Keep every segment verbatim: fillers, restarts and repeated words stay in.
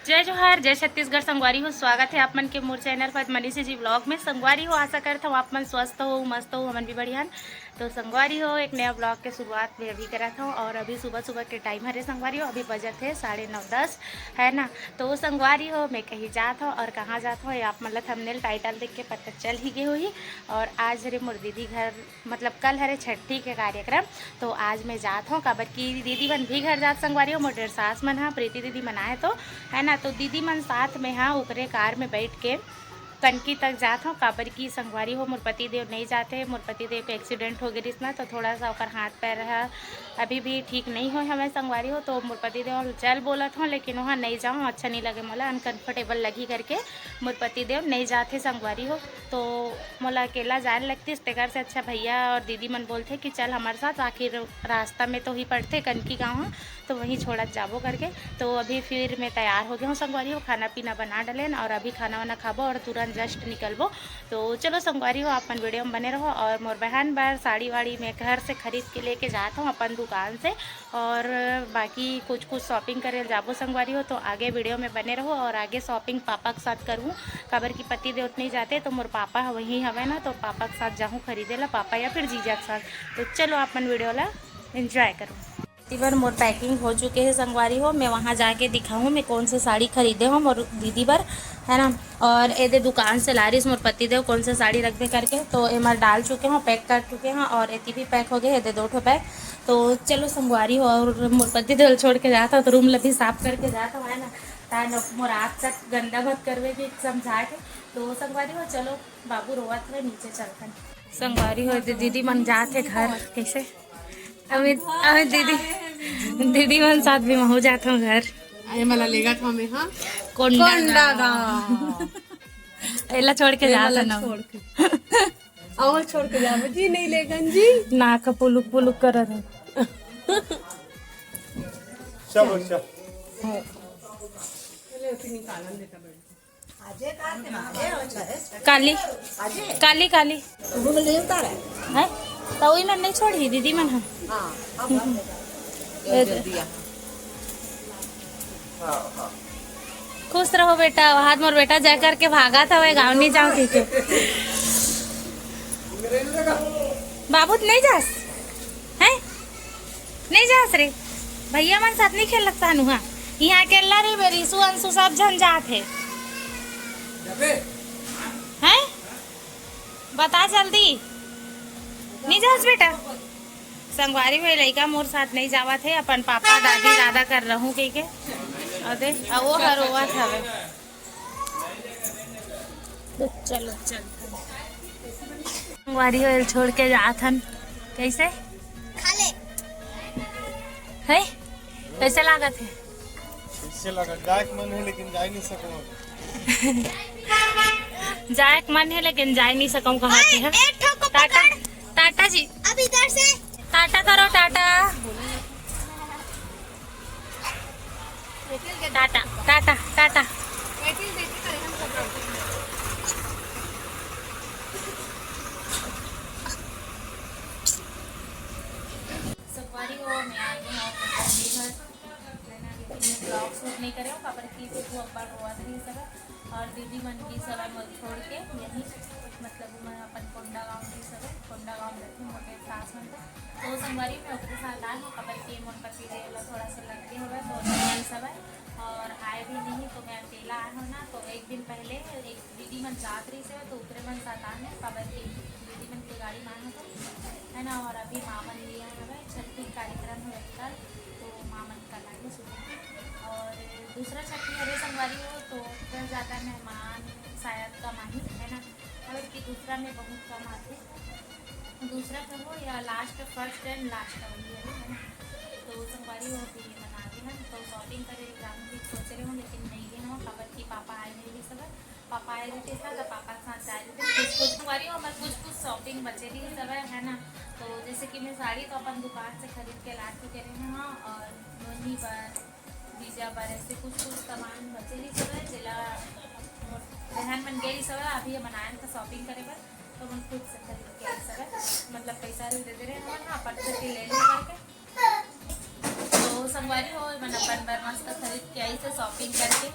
जय जोहार, जय छत्तीसगढ़। संगवारी हो, स्वागत है आप मन के मोर चैनल पर मनीषी जी व्लॉग में। संगवारी हो, आशा करत हूँ आप मन स्वस्थ हो, मस्त हो, हमन भी बढ़िया हन। तो संगवारी हो, एक नया व्लॉग के शुरुआत मैं अभी करत हूँ और अभी सुबह सुबह के टाइम हरे संगवारी हो, अभी बजत है साढ़े नौ दस, है ना। तो संगवारी हो, मैं कहीं जात हूँ और कहाँ जात हूँ, ये आप मन ला थंबनेल टाइटल देख के पता चल ही गए होही। और आज हरे मोर दीदी घर, मतलब कल हरे छठी के कार्यक्रम, तो आज मैं जात हूँ, काबर कि दीदी मन भी घर जात संगवारी हो, मोर डेढ़ सास मन हा, प्रीति दीदी मन आए तो, है ना। तो दीदी मन साथ में हा, ओकरे कार में बैठ के कनकी तक जात हूँ, काबर कि संगवारी हो, मोर पति देव नहीं जाते, मोर पति देव के एक्सीडेंट हो गए रिस ना, तो थोड़ा सा ओकर हाथ पैर हा अभी भी ठीक नहीं होए हमें संगवारी हो। तो मोर पति देव चल बोलत हूँ, लेकिन वहाँ नहीं जाऊँ, अच्छा नहीं लगे मोला, अनकंफर्टेबल लगी करके मोर पति देव नहीं जाते संगवारी हो। तो मोला अकेला जाए लगतिस, तेकर से अच्छा भैया और दीदी मन बोलथे कि चल हमारे साथ, आखिर रास्ता में तो ही पड़थे कनकी गाँव ह, तो वहीं छोड़त जाबो करके। तो अभी फिर मैं तैयार हो गया हूँ संगवारी हो, खाना पीना बना डलेन और अभी खाना वाना खाबो और तुरंत जस्ट निकलबो। तो चलो संगवारी हो, आप मन वीडियो में बने रहो। और मोर बहन बर साड़ी वाड़ी मैं घर से खरीद के लेके जात हूँ अपन दुकान से, और बाकी कुछ कुछ शॉपिंग करे जाबो संगवारी हो। तो आगे वीडियो में बने रहो और आगे शॉपिंग पापा के साथ करूँ, काबर कि पति देव नहीं जाते, तो मोर पापा वहीं हवे ना, तो पापा के साथ जाहूँ खरीदे ला, पापा या फिर जीजा के साथ। तो चलो अपन वीडियो ला एंजॉय करो। इबर मोर पैकिंग हो चुके हैं संगवारी हो, मैं वहाँ जाके दिखाऊँ मैं कौन सा साड़ी खरीदे हूँ मोर दीदी बर, है ना। और एदे दुकान से लारिस मोर पति देव कौन सा साड़ी रखबे करके, तो एमर डाल चुके हूँ, पैक कर चुके हैं और एती भी पैक हो गए, एदे दो ठो पैक। तो चलो संगवारी हो, और मोर पति देव छोड़ के जाता हूँ तो रूम ला भी साफ करके जाता हूँ, है ना। तान मोर आँख तक गंदा मत करवे भी समझा के। तो संगवारी हो, चलो बाबू रोवत हुए नीचे चलथन। संगवारी हो, दीदी मन जात हे घर। कैसे? अभी अभी दीदी दीदी मन साथ भी महू जात हूँ घर। अरे मला लेगा था मैं, हाँ। कोंडा कोंडा गाँव। गाँव। एला छोड़ के ए जात मला हन। छोड़ के। और छोड़ के जावे जी, नहीं लेगन जी। नाक पुलुक पुलुक कर रहे। चलो, चलो। काली, काली, काली। है? तो वही मन नहीं छोड़ी दीदी मन, हाँ। हाँ, अब ये दे दिया। खुश रहो बेटा, वहाद मोर बेटा जा करके भागा था, वह गाँव नहीं जाओ, ठीक है। बाबू तो नहीं जास, है? नहीं जास रे, भैया मन साथ नहीं खेल लगता नुहा। यहाँ अकेला रे, रिसु, अंशु सब झन जात है। हैं? बता जल्दी। नहीं जास बेटा। संगवारी हो, लइका मोर साथ नहीं जावत है, अपन पापा दादी दादा कर रहूं कह के। अदे, आ वो हर रोवत हवे। तो चलो, चल। संगवारी हो, छोड़ के जात हन। कैसे? खा ले। है? कैसे लागत है? इससे लगा, जाए के मन है लेकिन जा ही नहीं सकूँ। जाए के मन है लेकिन जा ही नहीं सकूँ, कहा ओए, है। एक ठो को टाटा, पकड़। टाटा जी। अब इधर से। टाटा करो, टाटा। टाटा, टाटा, टाटा। संगवारी हो, मैं आ गई हूँ अपने घर। है ना, लेकिन मैं ब्लॉग शूट नहीं करे हूँ, काबर कि देखो, अब्बड़ रोवत रही सब, और दीदी मन भी सब मोर छोड़ के यहीं, मतलब, मैं अपन कोंडा गाँव की सब, कोंडा गाँव में रहती हूँ, मोटे सास मन का। तो संगवारी मैं ओकरे साथ आ हूँ, काबर कि मोर पति देव ला थोड़ा सा लग गया होगा, तो नहीं सब है, और आए भी नहीं, तो मैं अकेला आया हूँ ना। तो एक दिन पहले एक दीदी मन जात रही से, तो ओकरे मन साथ आ हूँ, काबर कि दीदी मन के गाड़ी में आए हूँ, तो है ना। और अभी मामन लिया है, छठी कार्यक्रम है कल, तो मामन कल आगे सुबह। और दूसरा छठी हरे संगवारी हो, तो उतना ज़्यादा मेहमान शायद कम आही, है ना। और कि दूसरा में बहुत कम आते, दूसरा कहो या लास्ट, फर्स्ट एंड लास्ट वही है, है ना। तो संगवारी हो, अभी बना के हम तो शॉपिंग करे जाने की सोच रहे हूँ, लेकिन नहीं गए हूँ, काबर कि पापा आए नहीं सब। पापा आए रहितिस ना, तो पापा के साथ जाए रहितिस। कुछ कुछ संगवारी हो, मैं कुछ कुछ शॉपिंग बचे रही सब, है ना। तो जैसे कि मैं साड़ी तो अपन दुकान से खरीद के ला चुके रहे हैं, हाँ, और नोनी बर, जीजा बर, ऐसे कुछ कुछ सामान बचे रही सब, जेला मोर बहन मन गई सब, अभी ये बनाए तो शॉपिंग करे बर, तो मन खुद से खरीद के आई सब, मतलब पैसा भी दे दे रहे हैं, हाँ, अपन से ले ले करके। तो संगवारी हो, मैं अपन बर मस्त खरीद के आई से shopping करके,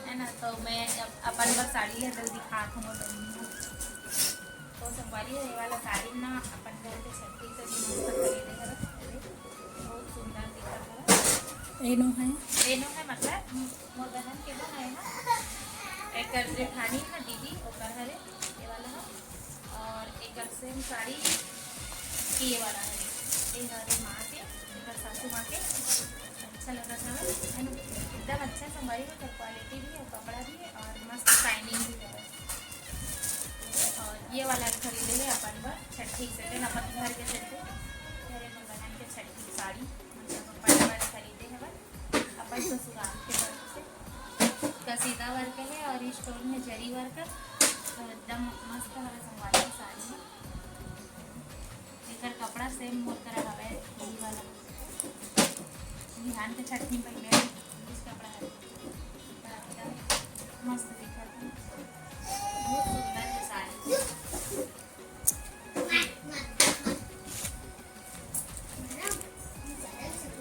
है ना। तो मैं अप-, अपन बर साड़ी ले तो दिखात हूँ बहिनी हो। तो संगवारी हो, ये वाला साड़ी ना अपन घर के छट्ठी से भी मस्त खरीदे हवे, बहुत सुंदर दिखत हवे। एनो है। एनो है, मतलब मोर बहन के बर है ना, एकर जेठानी है दीदी, ओकर हरे ये वाला है। और एकर same साड़ी ये वाला है, ये हरे माँ के, एकर सासू माँ के। अच्छा लगत हवे, है ना? एकदम अच्छा संगवारी हो, एकर quality भी है, कपड़ा भी है और मस्त shining भी है। और ये वाला खरीदे है अपन बर छट्ठी से, है ना, अपन घर के छट्ठी, घरे में बहन के छट्ठी साड़ी, मतलब अपन बर खरीदे हवन अपन ससुराल के तरफ से। कसीदा work है और ये stone में जरी work है, तो एकदम मस्त हवे संगवारी साड़ी है। एकर कपड़ा same मोर करा हवे, यही वाला। बिहान के छट्ठी पहले इस कपड़ा है, मस्त दिखत है, बहुत सुंदर है साड़ी।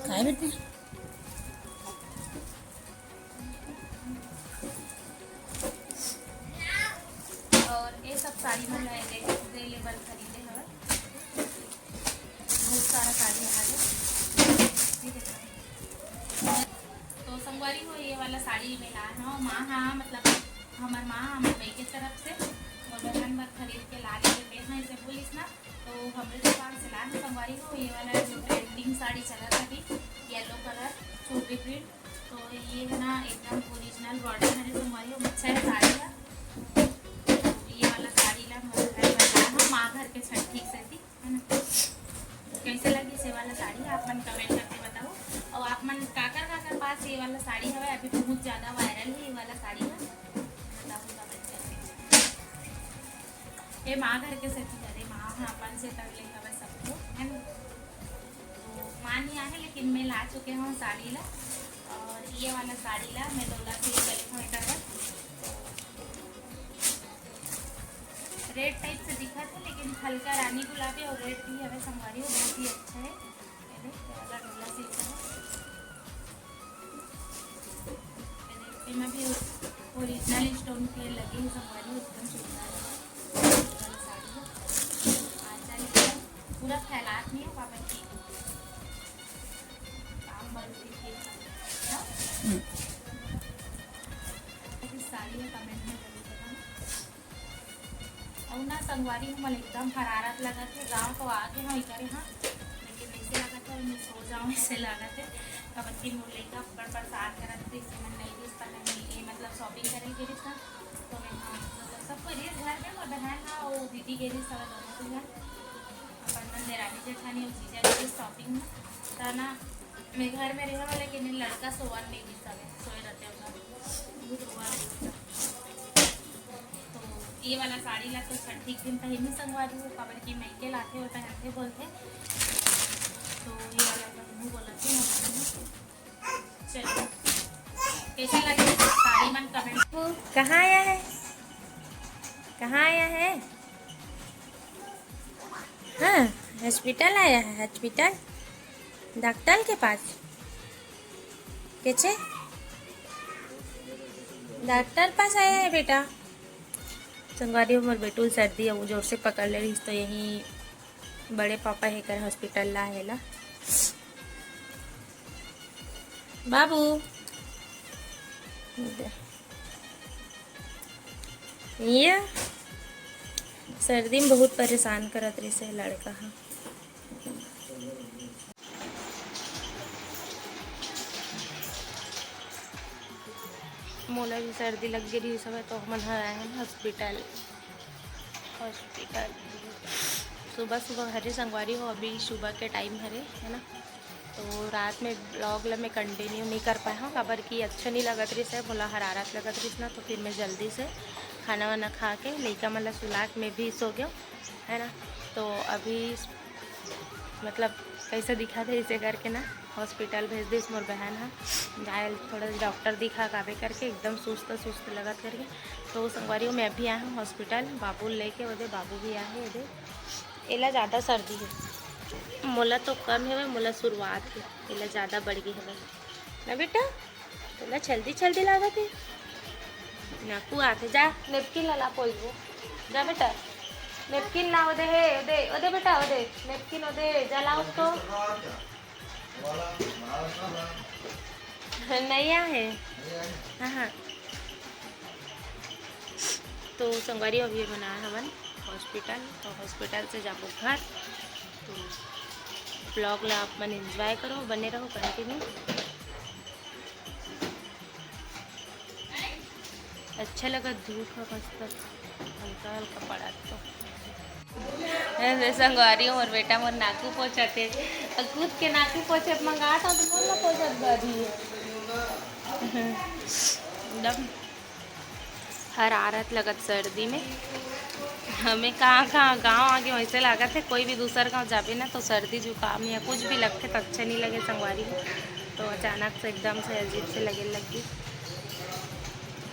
काय बेटा? और ये सब साड़ी मन ला available खरीदे हवे, बहुत सारा साड़ी आ गे। ये देखो। तो संगवारी हो, ये वाला साड़ी में लान हो माँ, हाँ, मतलब हमर माँ, हमर मई के तरफ से मोर बहन बर खरीद के ला लेके मैं हाँ इसे बोलिस ना, तो हमरे दुकान से लान संगवारी हो। ये वाला जो trending साड़ी चलत है अभी, yellow colour, चुनरी print, तो ये है ना एकदम original border हरे संगवारी हो, अच्छा है साड़ी है। तो ये वाला साड़ी ला मोर घर में लान हो माँ घर के छट्ठी से थी, है ना। कैसे लगी से वाला साड़ी आप मन comment करके बताओ। और आप मन काकर काकर पास ये वाला साड़ी हवे, अभी बहुत ज्यादा viral है ये वाला साड़ी है, बताओ comment करके। ये माँ घर के सेती करे, माँ हाँ अपन से तक ले हवे सबको, है ना। तो माँ नहीं आहे लेकिन मैं ला चुके हूँ साड़ी ला। और ये वाला साड़ी ला मैं डोला से चले हूँ एक बार। Red type से दिखत है लेकिन हल्का रानी गुलाबी और red भी हवे संगवारी हो, बहुत ही अच्छा है। ये देख, ये वाला डोला silk है। ये देख, एमा भी original stone के लगे हैं संगवारी हो, एकदम सुंदर है। ये वाला साड़ी है। आंचल है, पूरा फैलात नहीं है, पापा की काम बंद हुई थी। हम्म। साड़ी है, comment में जरूर बताना। अउ ना संगवारी हो, मोला एकदम हरारत लगत हे, गाँव तो आ गे हँव इकरे हाँ, लेकिन ऐसे लगत हे मैं सो जाऊँ, ऐसे लगत हे। काबर कि मोर लइका बड़ परेशान करत रहिस, इसे मन नइ दिस, पता नहीं ये मतलब shopping करे गे रहिस ना, तो मैं हाँ मतलब सब कोई रहिस घर में, मोर बहन हा अउ दीदी गे रहिस, सब दोनों कोई घर। अपन मन देरानी जेठानी अउ जीजा गे रहिस shopping में, त ना मैं घर में रहे वाला के नहीं, लड़का सोवन नहीं दिस हवे, सोए रहते होगा, बहुत रोआ। तो ये वाला साड़ी ला तो छठी के दिन पहिनहूँ संगवारी हो, काबर कि मइके लाथे अउ पहनथे बोलथे। तो ये वाला पहिनहूँ बोलत हे। चलो, कैसे लगे साड़ी मन comment। वो कहाँ आया है, कहाँ आया है? हाँ, hospital आया है, hospital, doctor के पास। कैसे? डॉक्टर पास आया है बेटा। संगवारी हो, मोर बेटू ल सर्दी अउ जोर से पकड़ ले रहिस, तो यही बड़े पापा हे कर hospital ला हे ला। बाबू, ये सर्दी में बहुत परेशान करत रहिस हे लड़का ह। मोला भी सर्दी लग गे रहिस हवय, तो हमन ह आए हन hospital। Hospital सुबह सुबह हरे संगवारी हो, अभी सुबह के time हरे, है ना। तो रात में vlog ला मैं continue नहीं कर पाए हूँ, काबर कि अच्छा नहीं लगत रहिस हे, मोला हरारत लगत रहिस ना, तो फिर मैं जल्दी से खाना वाना खा के लइका मन ला सुला के मैं भी सो गेंव, है ना। तो अभी मतलब कैसे दिखत हे इसे करके ना, hospital भेज दिस मोर बहन ह, जाए ल थोड़ा डॉक्टर दिखा काबे करके, एकदम सुस्त सुस्त लगत करके। तो संगवारी हो, मैं अभी आए हूँ hospital, बाबू ल लेके, ओदे बाबू भी आए हे, ओदे एला ज़्यादा सर्दी हे। मोला तो कम हवय, मोला शुरुआत हे, एला ज़्यादा बढ़ गे हवय ना बेटा। तोला जल्दी जल्दी लागत हे, नाकू आथे। जा, napkin ला ला पोंछबो। जा बेटा, napkin ला, ओदे हे, ओदे, ओदे बेटा, ओदे napkin, ओदे जा ला उसको। नहीं आए हे। हाँ, हाँ। तो संगवारी, अभी हमन आए हवन hospital, तो hospital से जाबो घर। तो vlog ला आप मन enjoy करो, बने रहो continue। अच्छा लगत धूप ह मस्त हल्का हल्का पड़त तो। ए, ए संगवारी, मोर बेटा मोर नाकू पोंछत हे। अब खुद के नाकू पोंछे मंगात हूँ तो मोर ला पोंछत बर ही। एकदम हरारत लगत सर्दी में। हमें कहाँ कहाँ गाँव आगे वैसे लागत हे, कोई भी दूसर गाँव जाबे ना तो सर्दी जुकाम या कुछ भी लगथे तो अच्छा नहीं लगे संगवारी हो। तो अचानक से एकदम से अजीब से लगे लगी।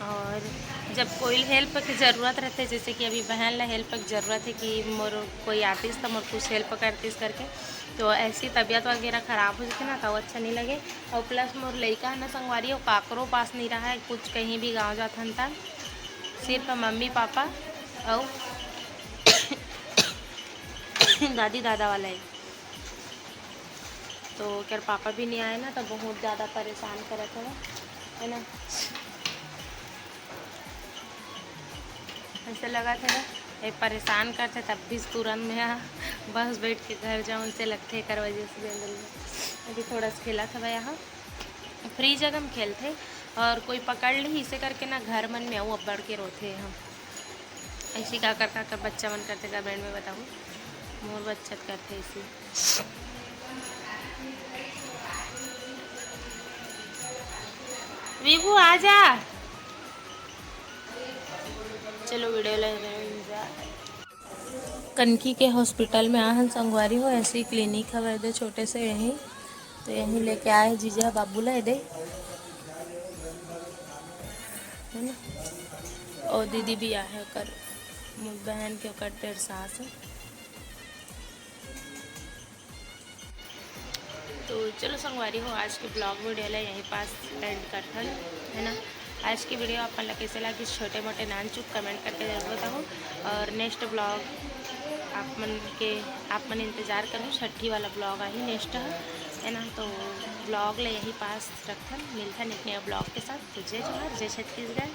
और जब कोई help के ज़रूरत रहथे, जैसे कि अभी बहन ला help के ज़रूरत हे कि मोर कोई आतिस तो मोर कुछ help करतिस करके, तो ऐसी तबीयत वगैरह ख़राब हो जाथे ना, तो अच्छा नहीं लगे। और plus मोर लइका है ना संगवारी, वो काकरो पास नहीं रहा है, कुछ कहीं भी गाँव जाथन त सिर्फ मम्मी पापा और दादी दादा वाला है। तो ओकर पापा भी नहीं आए ना, तो बहुत ज़्यादा परेशान करत हवे, है ना। ऐसे लगत हे ना, ये परेशान करथे तब भी तुरंत में यहाँ बस बैठ के घर जाऊँ, ऐसे लगथे एकर वजह से। अभी थोड़ा सा खेलत हवे यहाँ, free जगह में खेलथे और कोई पकड़ ली, इसे करके ना घर मन में आऊ अब्बड़ के रोथे हम। ऐसी का कर, का कर बच्चा मन करथे का bed में बताओ, मोर बच्चा करथे ऐसी। विभू आ जा। चलो video ला enjoy। कनकी के hospital में आहन संगवारी हो, ऐसे ही clinic हवय दे छोटे से यहीं, तो यहीं लेके आए जीजा बाबू ला दे, है ना। और दीदी भी आहे ओकर, मोर बहन के ओकर डेढ़ सास है। तो चलो संगवारी हो, आज के vlog video ला यहीं पास end करथन, है ना। आज की video आप मन ला कैसे लगिस, छोटे मोटे नान चुप comment करके जरूर बताओ। और next vlog आप मन के, आप मन इंतजार करो, छठी वाला vlog आही next ह, है ना। तो vlog ला यहीं पास रखथन, मिलथन एक नया vlog के साथ। तो जय जोहार, जय छत्तीसगढ़।